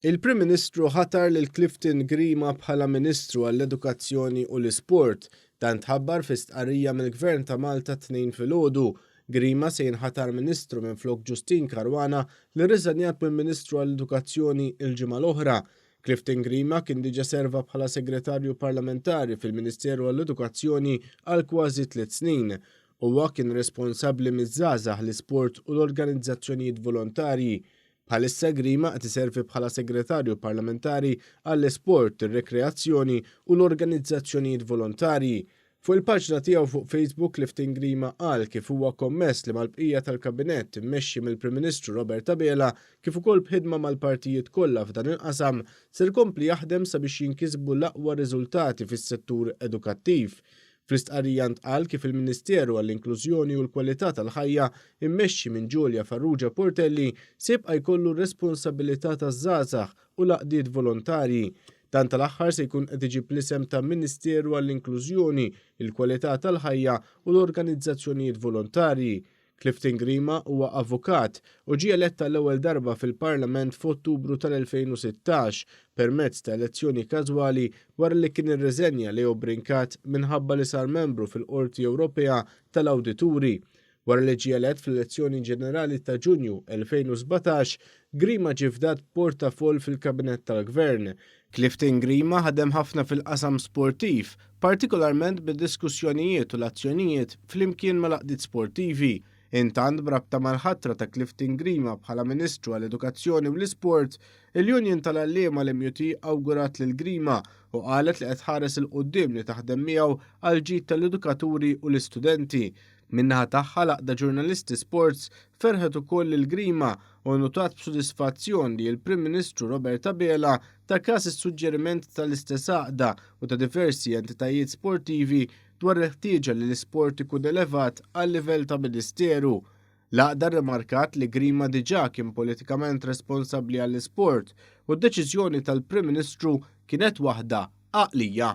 Il-Prim Ministru ħatar lil Clifton Grima bħala Ministru għall-Edukazzjoni u l-Isport. Dan tħabbar fi stqarrija mill-Gvern ta' Malta t-Tnejn filgħodu. Grima se jinħatar Ministru minflok Justyne Caruana li rriżenjat minn Ministru għall-Edukazzjoni l-ġimgħa l-oħra. Clifton Grima kien diġa serva bħala Segretarju Parlamentari fil-Ministeru għall-Edukazzjoni għal kważi tliet snin. Huwa kien responsabbli miż-żgħażagħ, l-isport u l-organizzazzjonijiet volontarji. Bħalissa Grima qed iservi bħala Segretarju Parlamentari għall-Isport, ir-Rekreazzjoni u l-Organizzazzjonijiet Volontarji. Fuq il-paġna tiegħu fuq Facebook Clifton Grima qal kif huwa kommess li mal-bqija tal-Kabinett immexxi mill-Prim Ministru Robert Abela kif ukoll b'ħidma mal-partijiet kollha f'dan il-qasam ser ikompli jaħdem sabiex jinkisbu l-aqwa riżultati fis-settur edukattiv. Fl-istqarrija ntqal kif il-Ministeru għall-Inklużjoni u l-Kwalità tal-Ħajja immexxi minn Julia Farrugia Portelli se jibqa' jkollu r-responsabilità taż-żgħażagħ u l-għaqdiet volontarji. Dan tal-aħħar se jkun qed iġib l-isem ta' Ministeru għall-Inklużjoni, il-Kwalità tal-Ħajja u l-Organizzazzjonijiet Volontarji. Clifton Grima huwa avukat u ġie elett għall-ewwel darba fil-Parlament f'Ottubru tal-2016 permezz ta' elezzjoni każwali wara li kien irriżenja Leo Brincat minħabba li sar membru fil-Qorti Ewropea tal-Awdituri. Wara li ġie elett fl-elezzjoni ġenerali ta' Ġunju 2017, Grima ġie fdat b'portafoll fil-Kabinett tal-Gvern. Clifton Grima ħadem ħafna fil-qasam sportiv, partikolarment bid-diskussjonijiet u l-azzjonijiet flimkien mal-għaqdiet sportivi. Intant b'rabta mal-ħatra ta' Clifton Grima bħala Ministru għall-Edukazzjoni u l-Isport, il-Union tal-Għalliema l-MUT awgurat lil Grima u qalet li qed tħares 'il quddiem li taħdem miegħu għall-ġid tal-edukaturi u l-istudenti. Min-naħa tagħha l-Għaqda Ġurnalisti Sports ferħet ukoll lil Grima u nnutat b'sodisfazzjon li l-Prim Ministru Robert Abela ta kas is-suġġeriment tal-istess għaqda u ta' diversi entitajiet sportivi dwar il-ħtieġa li l-isport ikun elevat għal livell ta' Ministeru. L-għaqda rrimarkat li Grima diġà kien politikament responsabbli għall-isport u d-deċiżjoni tal-Prim Ministru kienet waħda għaqlija.